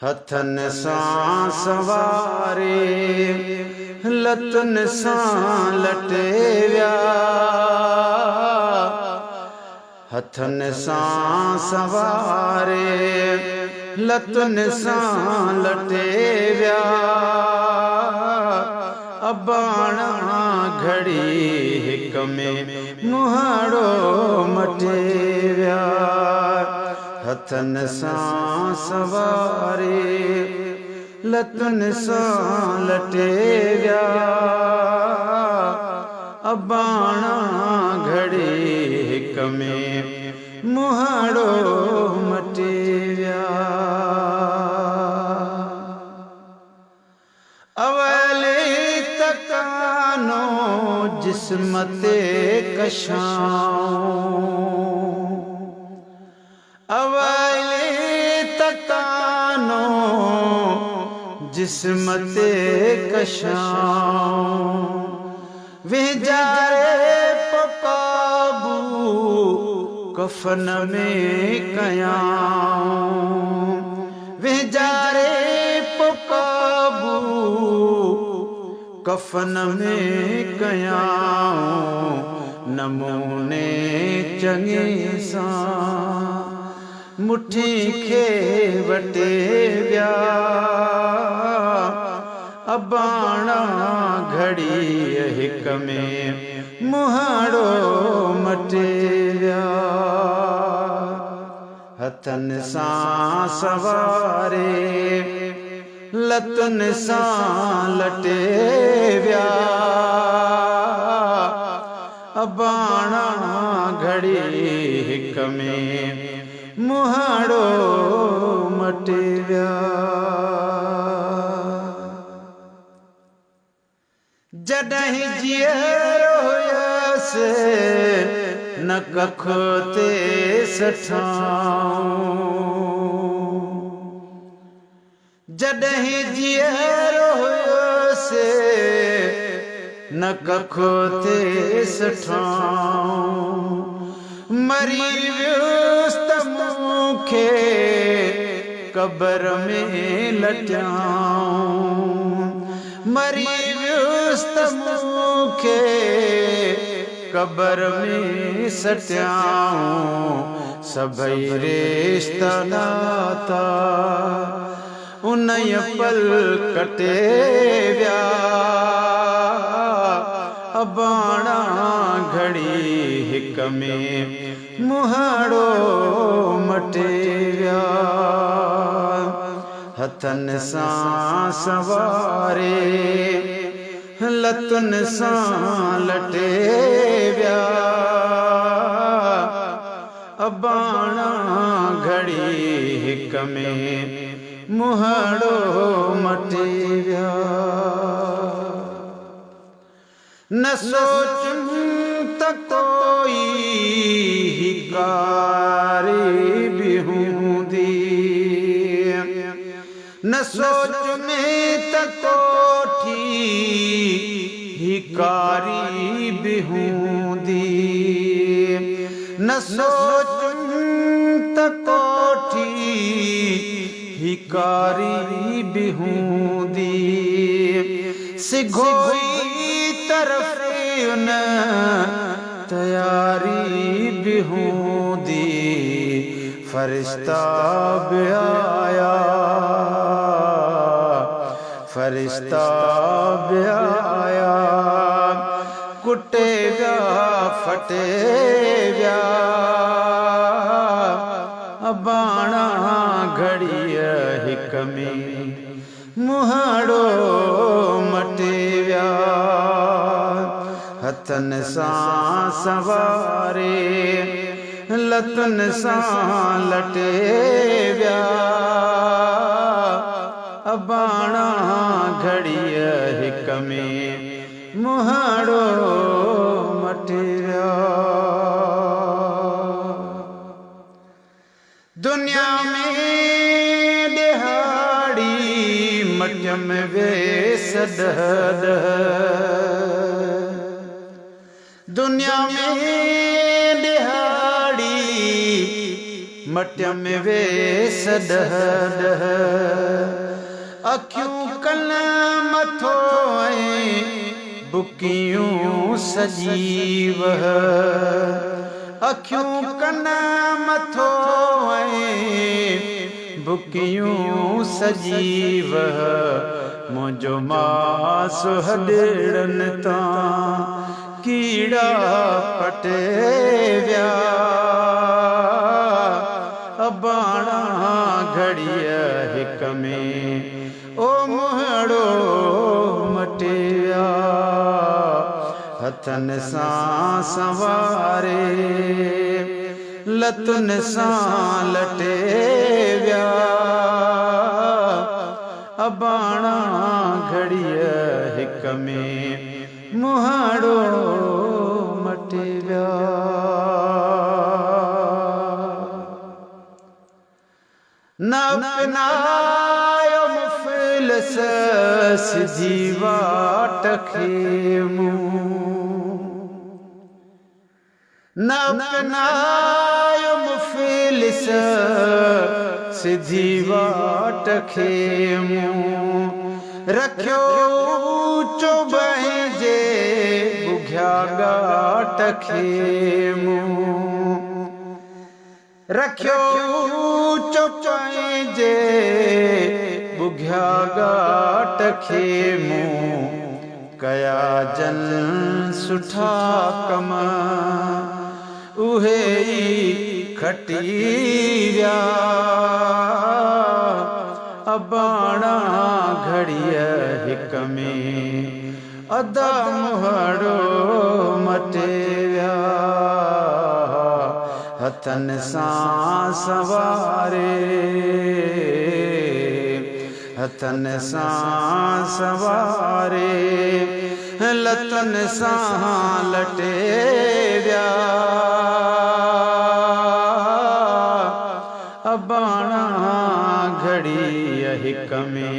هٿن سان سنواري، لتن سان لٽي ويا. هٿن سان سنواري، لتن سان لٽي ويا. اباڻا گهڙي هڪ ۾ منهڙو مٽي ويا. هٿن سان سنواري، لتن سان لٽي ويا. اباڻا گهڙي هڪ ۾ منهڙو مٽي ويا. اولي تڪانو جسم تي ڪشائون. اولي تڪانو جسم تي ڪشائون. وهنجاري پو قابو ڪفن ۾ ڪيائون. وهنجاري پو قابو ڪفن ۾ ڪيائون. نموني چڱي سان مٺين کي وٽي ويا. اباڻا گهڙيء هڪ ۾ منهڙو مٽي ويا. هٿن سان سنواري، لتن سان لٽي ويا. اباڻا گهڙي هڪ ۾ منهڙو مٽي ويا. جڏهن جيئرو هيس نه ڪک تي سٺائون. جڏهن جيئرو هيس نه ڪک تي سٺائون. مري ويس ته مون کي قبر ۾ لٽيائون. مري ويس ته مون کي قبر ۾ سٽيائون. سڀئي رشتا ناتا انهيء پل ڪٽي ويا. اباڻا گهڙي هڪ ۾ منهڙو مٽي ويا. هٿن سان سنواري، لتن سان لٽي ويا. اباڻا گهڙي هڪ ۾ منهڙو مٽي ويا. نه سوچيم ته ڪوئي هيڪاري به هوندي. نه سوچيم ته ڪوٺي هيڪاري به هوندي. نه سوچيم ته ڪوٺي هيڪاري به هوندي. سگهوئي طرف ان تياري به هوندي. فرشتا به آيا، فرشتا به آيا، ڪٽي ويا ڦٽي ويا. اباڻا گهڙيء هڪ ۾ منهڙو مٽي ويا. هٿن سان سنواري، لتن سان لٽي ويا. اباڻا گهڙيء هڪ ۾ منهڙو مٽي ويا. دنيا ۾ ڏهاڙي مٽيم ويس ڏهه ڏهه. دنيا ۾ ڏهاڙي مٽيم ويس ڏهه ڏهه. اکيون ڪن مٿو ۽ بڪيون سڄي وهه. اکيون ڪن مٿو ۽ بڪيون سڄي وهه. منهنجو ماس هڏڙن تان ڪيڙا پٽي ويا. اباڻا گهڙيء هڪ ۾، او منهڙو مٽي ويا. هٿن سان سنواري، لتن سان لٽي ويا. اباڻا گهڙيء هڪ ۾، منهڙو مٽي ويا. نه اپنايو مفلس سڌي واٽ کي مون. نه اپنايو مفلس سڌي واٽ کي مون. رکيو اوچو پنهنجي ٻگهيا ڳاٽ کي مون. رکيو اوچو پنهنجي ٻگهيا ڳاٽ کي مون. ڪيا جن سٺا ڪم اهي ئي کٽي ويا. اباڻا گهڙيء هڪ ۾ ادا منهڙو مٽي ويا. هٿن سان سنواري، هٿن سان سنواري، لتن سان لٽي ويا. اباڻا گهڙيء هڪ ۾.